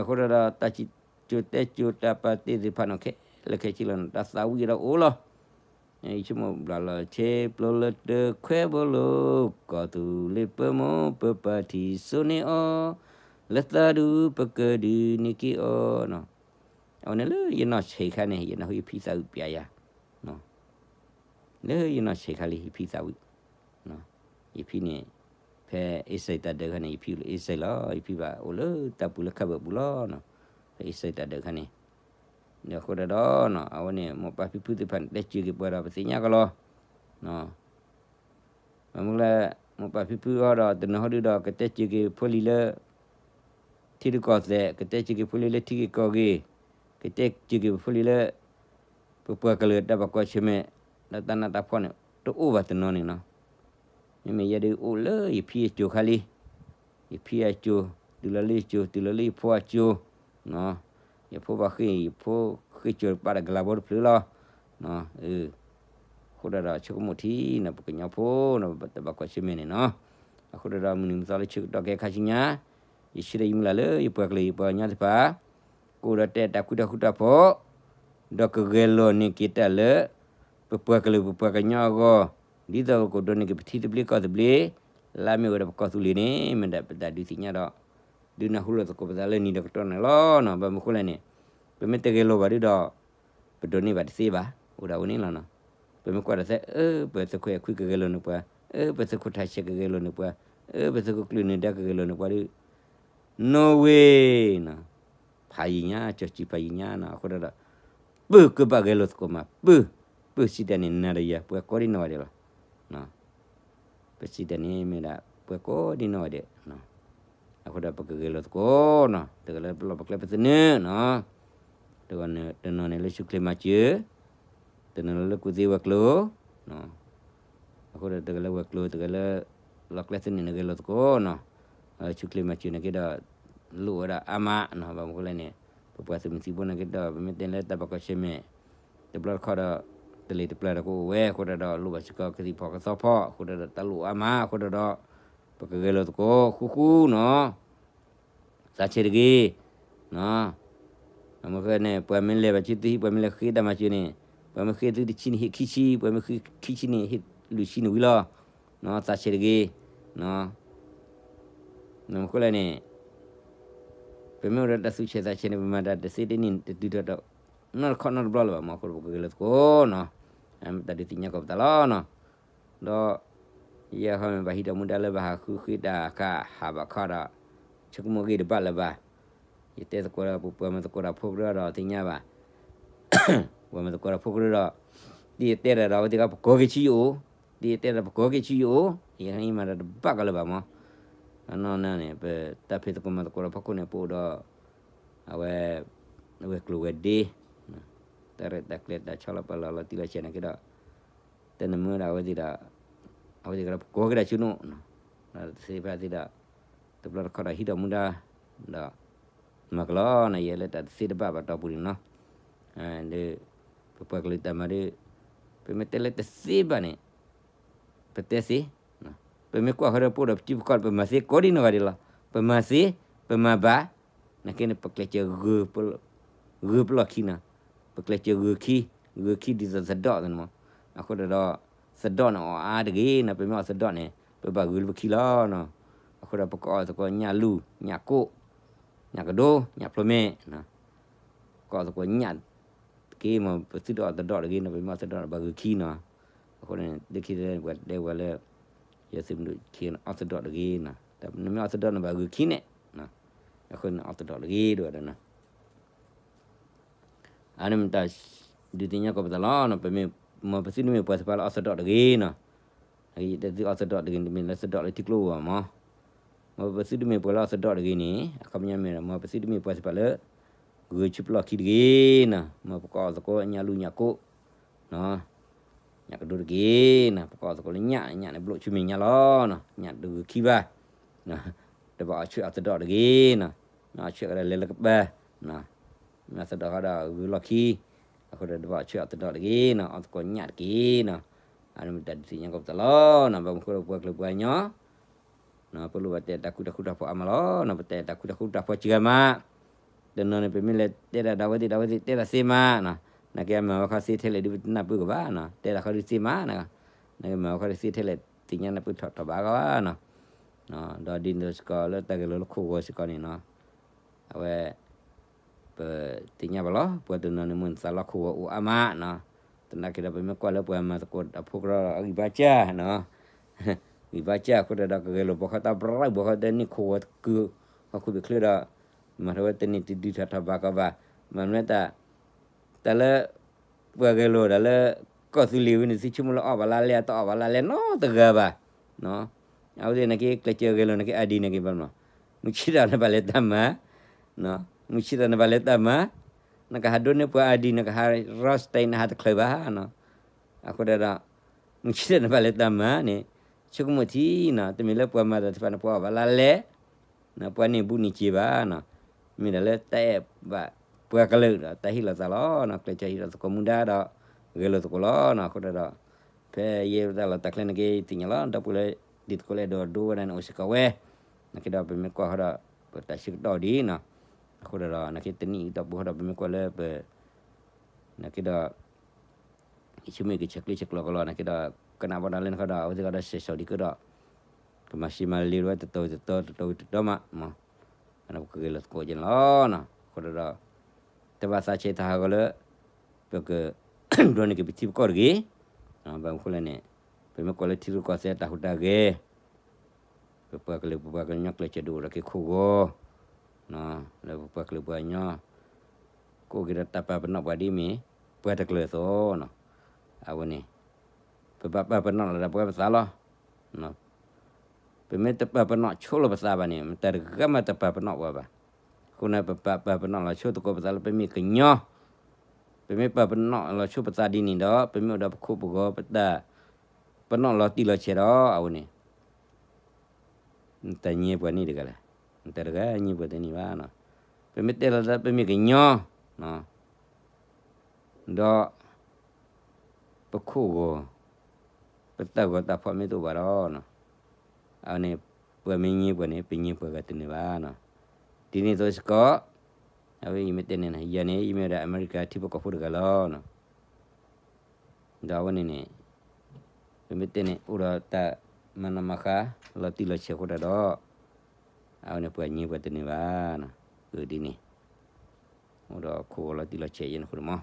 အဃိဒီး တၢ်စံးကၠိၤတဲကၠိၤတၢ်ပာ်တ့ၢ်သ့ၣ်တဖၣ်န့ၣ် ခဲလၢာ်ခဲဆ့လီၤန့ၣ် တၢ်သးဝံၣ်ဒီးအိၣ်လီၤ. ယဆိကမိၣ်ဘျီလီၤ ဆ့ပျိလၢတခွဲဘိလိၤ, ကီၢ်သူလ့ၤပမိၢ်ပပၢ်ထံၣ်စိန့ၢ်အီၤ, လၢသးဒူပကဒုးန့ၢ်က့ၤအီၤနီၤ. အဝဲန့ၣ်လၢယနီၢ်ဆံးခါန့ၣ် ယနၢ်ဟူယဖံသးဝံၣ်ပျဲယၤ လၢယနီၢ်ဆံးခါလံ ယဖံသးဝံၣ်, ယဖံန့ၣ် ဖဲအ့စ့ၣ်တၢ်ဒၢးခါန့ၣ် ယဖံအိၣ်လၢအ့စ့ၣ်လီၤ. ယဖံဘၣ်အိၣ်လၢတၢ်ပူၤလၢခါဘၢၣ်ပူၤလီၤ. ဖဲအ့စ့ၣ်တၢ်ဒၢးခါန့ၣ်, အဃိဒီး အဝဲန့ၣ် မိၢ်ပၢ်ဖံဖုသ့ၣ်တဖၣ်န့ၣ် တဲစၢၤက့ၤပှၤဒီးပသ့ၣ်ညါကလီၤ. ဘၣ်မနုၤလဲၣ်, မိၢ်ပၢ်ဖံဖုအီၤဒီး တနီၤဟီဒုဒီး ကတဲစၢၤက့ၤဖိလံၤလၢ ထံရူၢ်ကီၢ်သဲး, ကတဲစၢၤက့ၤဖိလံၤလၢထံဂ့ၢ်ကီၢ်ဂ့ၢ်, ကတဲစၢၤက့ၤဖိလံၤလၢ ပပှၤကလုာ်တၢ်ဘၣ်ကွၢ်ဆၢၣ်မဲာ် ဒီးတၢ်နးတၢ်ဖှီၣ်န့ၣ် တအိၣ်ဘၣ်တနီၤန့ၣ်နီၤ. မ့မ့ၢ်ယဲဒုးအိၣ်လၢယဖံအစိၤခါလံ, ယဖံအစိၤ, တုၤလီၤလၢယစိၤ, တုၤလီၤလၢယဖိအစိၤ, ယဖိဘၣ်ဃ့ၢ်, ယဖိဃ့ၢ်စိၤပာ်ဒီးကလၤဘိတဖျၢၣ်လီၤ. အဃိဒီးဒီးဆိကမိၣ်ထံန့ၣ် ပကညီဖိန့ၣ် တၢ်ဘၣ်ကွၢ်ဆၢၣ်မဲာ်န့ၣ်နီၤ. အဃိဒီးဒီး မုၢ်နံၤမုၢ်သီလၢဆၢကတီၢ်ခဲခါဆူညါ, ယဆၢဒီးယမုၢ်လၢ်လၢယပှၤကလုာ်ယပှၤကညီသ့ၣ်တဖၣ် ကအိၣ်ဒီးတဲတၢ်ဃူတၢ်ဃူတၢ်ဖိး, ဒီးကဂဲၤလီၤန့ၢ်က့ၤတၢ်လၢ ပပှၤကလုာ်ပပှၤကညီအဂီၢ်, ဒ်သိးပကဒိးန့ၢ်က့ၤပထံသဘျ့ကီၢ်သဘျ့, လၢအမ့ၢ်ဝဲဒၣ်ပကီၢ်သူလ့ၤန့ၣ် မ့ၢ်ဒၣ်ပတၢ်ဒုးသ့ၣ်ညါဒီး ဒုးနၢ်ဟူလိာ်သကိးပသးလၢနံၤဒီးကတီၢ်န့ၣ်လီၤ. ဘၣ်မနုၤဃိလဲၣ်န့ၣ်, ပမ့ၢ်တဂဲၤလီၤဘၣ်ဒုဒီး ပဒိးန့ၢ်ဘၣ်တသ့ဘၣ်, အိၣ်ဒၣ်ဝဲန့ၣ်လီၤနီၤ. ပမ့ၢ်ကွၢ်တၢ်သ့ အၢ ပသုးခိၣ်အဲၣ်ခွံကဂဲၤလီၤန့ၢ်ပှၤ, အၢ ပသုးခိၣ်ထးဆဲးကဂဲၤလီၤန့ၢ်ပှၤ, အၢ ပသုးခိၣ်ကျၢၢ်နၢၤဒါကဂဲၤလီၤန့ၢ်ပှၤဒီး no way နီၤ. ဖးယံာ်ညါ, ကၠီၤစံဖးယံာ်ညါနီၤ. အဃိဒီး ပၢၢ်ကဘၣ်ဂဲၤလိာ်သကိးမး, ပၢၢ်, ပၢၢ်စံးတၢ်န့ၣ် နၤဒီးယၤ ပှၤကိးဒံနီၢ်ဂၤဒဲးလီၤ. ပစံးတၢ်န့ၣ်မ့ၢ်ဒၣ် ပှၤကိးဒံနီၢ်ဂၤဒဲး. အဃိဒီးပကဂဲၤလိာ်သကိးနီၤ, တဂၤလၢပလီၢ်ပကျဲပသနၢၣ်နီၤ, တဂၤတနီၤန့ၣ်လၢဆူၣ်ချ့မၤစၢၤ, တနီၤလၢကူၣ်သ့ဝဲၤကျိၤ, အဃိဒီးတဂၤလၢဝဲၤကျိၤ တဂၤလၢ လီၢ်ကျဲသနၢၣ်န့ၣ်ဂဲၤလိာ်သကိးနီၤ, ဆူၣ်ချ့မၤစၢၤန့ၣ်က့ဒီး လိၣ်ဝဲဒၣ်အါမးနီၤ. ဘၣ်မနုၤဃိလဲၣ်န့ၣ် ပပှၤသုးမုၢ်သံၣ်ဘိန့ၣ်က့ဒီး ပမ့ၢ်တဲလၢတၢ်ဘၣ်ကွၢ်ဆၢၣ်မဲာ် တဘျီတခီၣ်ဒီး တလံၤတပျၢ်ဒီးကအိၣ်ဝဲ, အဃိဒီးဒီးလိၣ်ဘၣ်စ့ၢ်ကီးကသံၣ်ဖီၣ်ကသီဖီၣ်, အဃိဒီးဒီးတၢ်လိၣ်အါမး, အဃိဒီးဒီး ပကဂဲၤလိာ်သကိးဃူဃူနီၤ. သးဆဲးတဂ့ၤ, အမ့ၢ်ဃဲန့ၣ် ပှၤမ့ၢ်လဲၤဘၣ်ဆူသုဟံၣ် ပှၤမ့ၢ်လဲၤဃ့တၢ်မၤစၢၤန့ၣ်, ပှၤမ့ၢ်ဃ့သုတဆံန့ၣ် ဟ့ၣ်ခံဆံ, ပှၤမ့ၢ်ဃ့ခံဆံန့ၣ် လွံၢ်ဆံနွံဝံၤလီၤ, သးဆဲးတဂ့ၤ, မ့ၢ်ဃိလဲၣ်န့ၣ် ပမ့ၢ်အိၣ်ဒီးတၢ်သူၣ်ဆဲးသးဆဲးန့ၣ် ပမၤတၢ်တသ့တန့ၢ်တတုၤထီၣ်ဒီး နီတခီနီတဘျီလၢၤဘၣ်မ့ၢ် အဃိဒီးပကဂဲၤလိာ်သကိးနီၤ, တၢ်ဒုးသ့ၣ်ညါကီးပသးလီၤနီၤ, ဒီး ယဲဟီမ့ၢ်ဘၣ်ဟံးဒီးမူဒါလၢဘၣ်ဟးဃုဃ့တၢ်ခးဟးဘၣ်ခီဒီး ဆိကမိၣ်ဂ့ၢ်တဘၣ်လၢၤဘၣ်, ယတဲသကိးဒီးပပှၤမၤသကိးတၢ်ဖိကရၢဒီးသ့ၣ်ညါဘၣ် ပှၤမၤသကိးတၢ်ဖိကရၢဒီး ဒ်ယတဲဒၣ်ဒီးအဝဲသ့ၣ်ကပကိးက့ၤဆူယအိၣ်, ဒ်ယတဲဒၣ်ပကိးက့ၤဆူယအိၣ်, ယဟဲမၤတၢ်တဘၣ်ကီးလၢၤဘၣ်မ့ၢ်, နီၢ်နီၢ်န့ၣ် ပတၢ်ဖံးသကိးမၤသကိးတၢ်ဖီခိၣ်န့ၣ် ပအိၣ်ဒီး အဝဲ ဝဲၤကျိၤဝဲၤဒ့, တၢ်ရဲၣ်တၢ်ကျဲၤတၢ်ဆီလီၤပာ်လီၤလီၤတံၢ်လီၤဆဲးနာ်က့ဒီး တၢ်နၢမူဒီးအဝဲသ့ၣ်ဒီး အဝဲသ့ၣ်ကဒီးပကိးက့ၤဒၣ်ဆူနအိၣ်, ဒီးသ့ၣ်တဖၣ်သ့ၣ်ဒီး တဘျီတခီၣ်ဒီးဟံးဒီးမူဒါ ဒီး မၤကလီၤန့ၣ် ယဲလၢတၢ်တသ့တဘၣ်ဘၣ်တီၢ်ပူၤန့ၣ်နီၤ, ဒီး ပပှၤကလုာ်တၢ်မၤဒီး ပမ့ၢ်တဲလၢတသ့ဘၣ်န့ၣ် ပတဲသ့, ပမ့ၢ်ကွၢ်ဃီဒီးပအိၣ်ဒီးပစုပကီၢ် ပမၤသ့ကိးဒံနီၢ်ဂၤဒဲးလီၤ, ပမၤသ့, ပမၤဘၣ်, နာ်က့န့ၣ် ပကျဲးစၢး ဂုာ်ပလီၢ်ခံနီၤ, ပကျဲးစၢးဂုာ်ခံ, ဂုာ်ခံဒ်သိးသဒီၣ်န့ၣ်မ့ၢ်, အဃိဒီး သဒီၣ်န့ၣ်အီၣ်အါတဂ့ၤနီၤ, ပမ့ၢ်အီၣ်သဒီၣ်န့ၣ် ပဘၣ်ဂုာ်လၢပခံလီၤနီၤ, အဃိဒီးပကအီၣ်သကိးညၣ်လူၢ်, ညၣ်ကိၣ်, ညၣ်ကဒိ, ညၣ်ဖျိမဲ, ကအီၣ်သကိးညၣ် တက့ၢ်မ့ၢ် ပသုတအီၣ်သဒီၣ်တဂ့ၤနီၤ, ပမ့ၢ်အီၣ်သဒီၣ်န့ၣ် ဘၣ်ဂုာ်ခံနီၤ, အဃိန့ၣ် လၢခံသ့ၣ်ပှၤတဲဝဲလၢ ယသုးမုၢ်ဒိၣ်ခံအီၣ်သဒီၣ်တဂ့ၤနီၤ, နမ့ၢ်အီၣ်သဒီၣ်န့ၣ်ဘၣ်ဂုာ်ခံန့ၣ်, အဃိန့ၣ်အီၣ်သဒီၣ်တဂ့ၤဒ်ဝဲဒၣ်နီၤ အန့ၣ်မ့ၢ်တၢ်ဒုးသ့ၣ်ညါကီးပသးလီၤ, ပမ့ၢ် မ်ပသုတမ့ၢ်ပှၤသ့ၣ်တဖၣ်လၢအီၣ်သဒီၣ်တဂ့ၤနီၤ, ယတဲသုအီၣ်သဒီၣ်တဂ့ၤ တမ့ၢ်လၢသဒီၣ်လၢထံကျိပူၤဘၣ်မ့ၢ်, မ်ပသုတမ့ၢ်ပှၤလၢအီၣ်သဒီၣ်တဂ့ၤန့ၣ် အခီပညီမ့ၢ်ဒီး မ်ပသုတမ့ၢ်ပှၤသ့ၣ်တဖၣ်လၢ ဂုာ်ဆူပလီၢ်ခံတဂ့ၤနီၤ, မ်ပကအီၣ်သကိးညၣ်လူၢ်ညၣ်ကိၣ် ညၣ်ကဒိတက့ၢ်နီၤ, ပကအီၣ်သကိးလၢညၣ်, ညၣ်န့ၣ်ဘျိၣ်ဆူမဲာ်ညါလီၤ, ညၣ်တဂုာ်ခံဘၣ်, တဘၣ်အီၣ်ဆူၣ်အီၣ်သဒီၣ်တဂ့ၤနီၤ, အီၣ်ဆူၣ်ကဒီးလဲၤလၢကပၤ, မ့ၢ်အီၣ်သဒီၣ်ဃီဒီးဂုာ်လီၢ်ခံ, အဃိဒီးတဘၣ်အီၣ်ဆူၣ်အီၣ်သဒီၣ်တဂ့ၤနီၤ, အီၣ်သကိးညၣ်တက့ၢ်နီၤ, အန့ၣ်မ့ၢ်တၢ်ဒုးသ့ၣ်ညါကီးပသးလီၤနီၤ, ဘၣ်မနုၤအဃိဒီးပှၤကလုာ်ပှၤကညီ ပလိၣ်ဘၣ်တဲတၢ်ဃူတၢ်ဖိးအါမးလီၤနီၤ, ပတဲတၢ်ဃူတၢ်ဖိးစှၤမး, တနီၤန့ၣ် ပမ့ၢ်လဲၤတဲဒၣ်ဒီးအဝဲသ့ၣ်ဒီးအဝဲသ့ၣ်တဲဒၣ်သ့မးနီၤ, နာ်က့အမၤဝဲခီသ့ထဲလဲၣ်ဒုးပတနၢ်ပၢၢ်ကဘၣ်နီၤ, တဲဒၣ်ဃီဒုးသ့မးနီၤ, နာ်က့မၤဝဲခီဒုးသ့ထဲလဲၣ် သ့ၣ်ညါနၢ်ပၢၢ်ထီၣ်ထီၣ်ဘးကဘၣ်နီၤ, ဒီးဒ်န့ၣ်စ့ၢ်ကီးလၢတၢ်ဂဲၤလိာ်လၢခိၣ်ဂီၤစ့ၢ်ကီးန့ၣ်နီၤ, အဝဲ ပသ့ၣ်ညါဘၣ်လီၤ, ပှၤတနီၤန့ၣ်မ့ၢ်သးလီခိၣ်ဂီၤအိၣ်အါမးနီၤ, သနာ်က့ဒီးပမ့ၢ်ကွၢ်လၢပှၤမၤသကိးတၢ်ဖိကရၢဒီးအဂံၢ်ဘါစၢ်နီၤ, ဂံၢ်ဘါစၢ်အဃိဒီး ကဂဲၤလိာ်ဘၣ်ဃီတၢ်ဘြၣ်ဘၣ်ဃီ တန့ၢ်ခိၣ်ဂီၤကုာ် ဟီၣ်ခိၣ်ဘ့ၣ်ချၢဒီး မၤထီၣ်ဝဲတန့ၢ်တဒုထီၣ်ထီၣ်ဘးကီးဘၣ်, မ့ၢ်မ့ၢ်တၢ် တၢ်လၢ ပှၤဂဲၤလိာ်ဒီးလၢ ကီၢ်သူလ့ၤဝဲန့ၣ် သုဆိကမိၣ်လၢအီၣ်ဘၣ်လါလဲအတအီၣ်ဘၣ်လါလဲနီတဂၤဘၣ်, အဝဲသ့ၣ်နာ်က့ ကျဲးစၢးဂဲၤလိာ်နာ်က့ အါဒံးနာ်က့ဘၣ်မး, မုၢ်ဆ့ၣ်တၢ်နဘၣ်လဲၤတၢ်မၤ, မုၢ်ဆ့ၣ်တၢ်နဘၣ်လဲၤတၢ်မၤ, နကဟးဒိးန့ၢ်ပှၤအါဒံး နကဟး ရီစတဲ နဟးတချုးဘၣ်နီၤ, အဃိဒီး မုၢ်ဆ့ၣ်တၢ်နဘၣ်လဲၤတၢ်မၤန့ၣ် ဆိကမိၣ်ထံနီၤ, တမ့ၢ်လၢပှၤမၤတၢ်တဖၣ်န့ၣ် ပှၤအီၣ်ဘၣ်လါလဲ ပှၤန့ၢ်ဘူးန့ၢ်စ့ဘၣ်နီၤ, မ့ၢ်ဒၣ်လၢတၢ်အဲၣ်ဘၣ်ပှၤကလုာ်ဒီး တၢ်ဟ့ၣ်လီၤသးလီၤနီၤ, ကျဲးစၢးဟ့ၣ်လီၤသကိးမူဒါဒီး ဂဲၤလိာ်သကိးလီၤနီၤ, အဃိဒီး ဖဲယဲတၢ်လီၢ်တၢ်ကျဲနာ်က့ သ့ၣ်ညါလီၤ, ဒီပုၢ်ဝဲၢ်လၢ ဒ်သကိးလၢအဲၣ်ဒိးဒိဝဲဒၣ်န့ၣ် အိၣ်စ့ၢ်ကီးဝဲ, နာ်က့ဒီးပမ့ၢ်ကွၢ်ဃီဒီး ပတၢ်ဆၢကတီၢ်ဒ်နီၤ, အဃိဒီး နာ်က့တနံၣ်အံၤတီၢ်ပူၤဃီဒီး ပမ့ၢ်ကွၢ်လၢပ နာ်က့ဒီး ယဆိကမိၣ်ကဆဲးကျိးဆဲးကျၢကလီၤ နာ်က့ဒီး ကနၣ်ဘၣ်ဒီးလၢနခီဒီး အဝဲသ့ၣ်ကဒီးစဲးစီၤဒံးကဒီး ကမၤစံးမၤလ့ၤဝဲတတီၤတတီၤတတီၤတတီၤမး, ပကဂဲၤလိာ်သကိးက့ၤန့ၣ်လီၤနီၤ, အဃိဒီး တဘၣ်သးဆဲးတၢ်ဟးဂီၤလၢ ပက ဒိးန့ၢ်က့ၤပထံပကီၢ်တဂ့ၤ, ဘၣ်မနုၤအဃိလဲၣ်န့ၣ် ပမ့ၢ်ကွၢ်လၢထံရူၢ်ကီၢ်သဲးတၢ်ဟူးတၢ်ဂဲၤ ပပှၤကလုာ်ပပှၤကညီကျဲးစၢးဒုးအိၣ်ထီၣ်က့ၤခိၣ်ဂီၤ, လၢပပှၤကလုာ်ပှၤကညီ ကအိၣ်က့ၤဒီးတၢ်ပာ်ပနီၣ်ပှၤဒ်မ့ၢ် ပှၤတကျၢၤအသိးနီၤ, အဝဲန့ၣ် ပဘၣ်ပာ်ပနီၣ်လီၤဒၣ်ပဝဲပသးလီၤ. ပမ့ၢ်တပာ်ပနီၣ်ဆိလီၤပသးဘၣ်န့ၣ် မတၤတဂၤမးတပာ်ပနီၣ်ပှၤဘၣ်. အဃိန့ၣ် ပပာ်ပာ်ပနီၣ်လီၤဆိသကိးပသးလၢပမ့ၢ်ကညီ, ပမ့ၢ်ပာ်ပနီၣ်လီၤဆိပသးဒ်န့ၣ်ဒီး ပမ့ၢ်အိၣ်ဒီးပခိၣ်ပဂီၤ ပတၢ်ပနီၣ်လီၤတံၢ်လီၤဆဲးဒီး အဝဲန့ၣ် နတၢ်ညဲပှၤန့ၣ်တဂၤလဲၣ်, နတၢ်တဂၤညဲပှၤတန့ၢ်ဘၣ်နီၤ. ပမ့ၢ်တဲလီၤသးပမ့ၢ်ကညီ ဒီး ပခိၣ်ဂီၤ ပတၢ်ဂီၤတၢ်ဖီၣ်မ့ၢ်တအိၣ်ဘၣ်ဒီး အဝဲန့ၣ် ပှၤမ့ၢ်ညဲပှၤန့ၣ် ပညဲပှၤဂၤတန့ၢ်ဘၣ်နီၤ. ဒ်န့ၣ်အသိးစ့ၢ်ကီး အဝဲယမ့ၢ်တဲန့ၣ် ယၤန့ၣ် ယမ့ၢ်ဝဲဒၣ်အမဲရကၤထံဖိကီၢ်ဖိတဂၤလီၤ. ဒီးအဝဲန့ၣ်န့ၣ် ပမ့ၢ်တဲန့ၣ် အိၣ်ဒီးတၢ်မၤနီၣ်မၤဃါ လီၤတံၢ်လီၤဆဲးအဃိတၢ်ဒီး အဝဲန့ၣ်ပှၤညံပှၤတန့ၢ်ဘၣ်, အဒ်န့ၣ် အိၣ်ဒီးခိၣ်ဂီၤလီၤတံၢ်လီၤဆဲးယဲန့ၣ်အဃိန့ၣ်မး,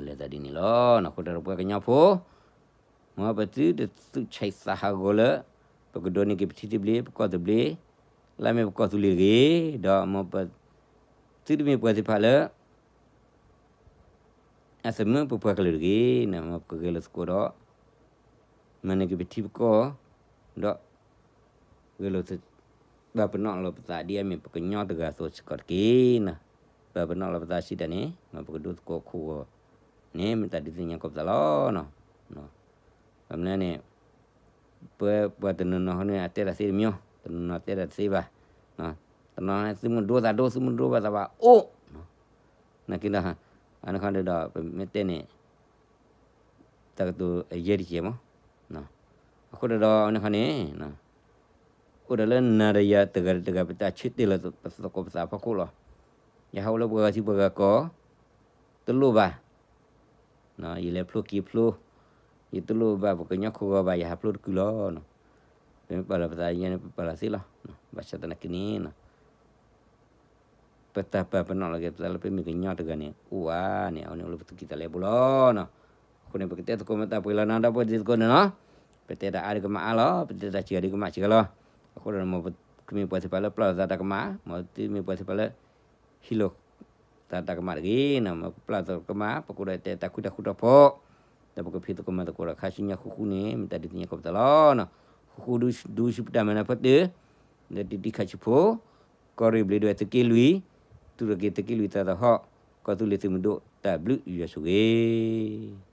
လဲၤသးဒ်န့ၣ်လီၤ. အဃိတၢ်ဒီးပှၤကညီဖိ မ်ပသုတသူၣ်ဆံးသးဟးဂီၤလၢ ပကဒိးန့ၢ်က့ၤပထံသဘျ့ ပကီၢ်သဘျ့, လၢမ့ၢ်ပကီၢ်သူလ့ၤတဂ့ၤ, ဒီးမ်ပသုတမ့ၢ်ပှၤသ့ၣ်တဖၣ်လၢ အသမၢပပှၤကလုာ်တဂ့ၤ, မ်ပကဂဲၤလိာ်သကိးဒီး မၤန့ၢ်က့ၤပထံပကီၢ်, ဒီး ဂဲၤလိာ် ပာ်ပနီၣ်လီၤပသးဒ်အမ့ၢ်ပကညီတဂၤအသိးစ့ၢ်ကီးတက့ၢ်. ပာ်ပနီၣ်လီၤပသးစံးတၢ်န့ၣ် မ်ပကဒိသကိးခိၣ်ဂီၤန့ၣ် မ့ၢ်တၢ်ဒုးသ့ၣ်ညါကိးပသးလီၤ. ဘၣ်မနုၤန့ၣ် ပပှၤတနီၤနီၤဟီန့ၣ် အတဲတၢ်သ့တမံၤ, တနီၤနီၤတဲတၢ်တသ့ဘၣ်, တနီၤန့ၣ် သုမ့ၢ်ဒိသးဒိ သုမ့ၢ်ဒိဘၣ်သးဘၣ်အိၣ်, နာ်က့ဒီး အန့ၣ်ခီဒီး ပမ့ၢ်တဲန့ၣ် တၢ်ကတိၤအယဲၢ်တကဲမး, အဃိတၢ်ဒီးအန့ၣ်ခီန့ၣ် အိၣ်ဒီးလၢနၤဒီးယၤတဂၤတဂၤ ပတၢ်ဆၢတဲာ်လီၤပသကိးပသးအဖီခိၣ်လီၤ. ယဟးအိၣ်လၢပှၤဂၤထံပှၤဂၤကီၢ် တလိၣ်ဘၣ်, ယလဲၤဖျိက့ၤဖျိ, ယတလိၣ်ဘၣ်ပှၤကညီခိၣ်ဂီၤဘၣ် ယဟးဖျိတကုာ်လီၤ. ပမ့ၢ်ပာ်လီၤပသးယဲန့ၣ် ပပာ်လီၤသ့လီၤ. ဘၣ်ဆၣ်သနာ်က့န့ၣ် ပတၢ်ပာ်ပနီၣ်လီၤက့ၤပသးလၢပမ့ၢ်ကညီတဂၤန့ၣ် အိၣ်ဧါန့ၣ် အဝဲန့ၣ်အိၣ်လၢပသူၣ်ကံၢ်သးလဲအပူၤလီၤ. အဃိန့ၣ် ပကတဲသကိးမ့ၢ်တၢ်ပှဲၤလီၤနၤဒီပုၢ်ဝဲၢ်သကိးန့ၣ်လီၤ. ပတဲတၢ်အါဒံးကမၣ်အါလီၤ, ပတဲတၢ်စှၤဒံးကမၣ်စှၤလီၤ. အဃိဒီး မ်ပမ့ၢ်ပှၤသ့ၣ်တဖၣ်လၢပျၢ်လိာ်သးတၢ်ကမၣ်, မ်သုမ့ၢ်ပှၤသ့ၣ်တဖၣ်လၢ ဟံးလိာ်သးတၢ်ကမၣ်တဂ့ၤ, မ်ပပျၢ်လိာ်သးတၢ်ကမၣ် ပကအိၣ်ဒီးတဲတၢ်ဃူတၢ်ဃူတၢ်ဖိး, ဒီးပကဖံးသကိးမၤသကိးဒီးခါဆူညါဃူဃူန့ၣ် မ့ၢ်တၢ်ဒုးသ့ၣ်ညါကိးပသးလီၤ. ဃူဃူဒုးဆူပတၢ်မၤနၢၤဖီတၢၢ်, ဒီးတံၤတံၤခးဆူဖိ, ကီၢ်ရ့ၣ်ဘျ့းဒဝဲၢ်သုးက့လွံၢ်, တူၢ်ရက့ၤသုးက့လွံၢ်သးသဟီၣ်, ကီၢ်သူလ့ၤသုးမုၢ်ဒိၣ် တၢ်ဘျုးယွၤဆိၣ်ဂ့ၤ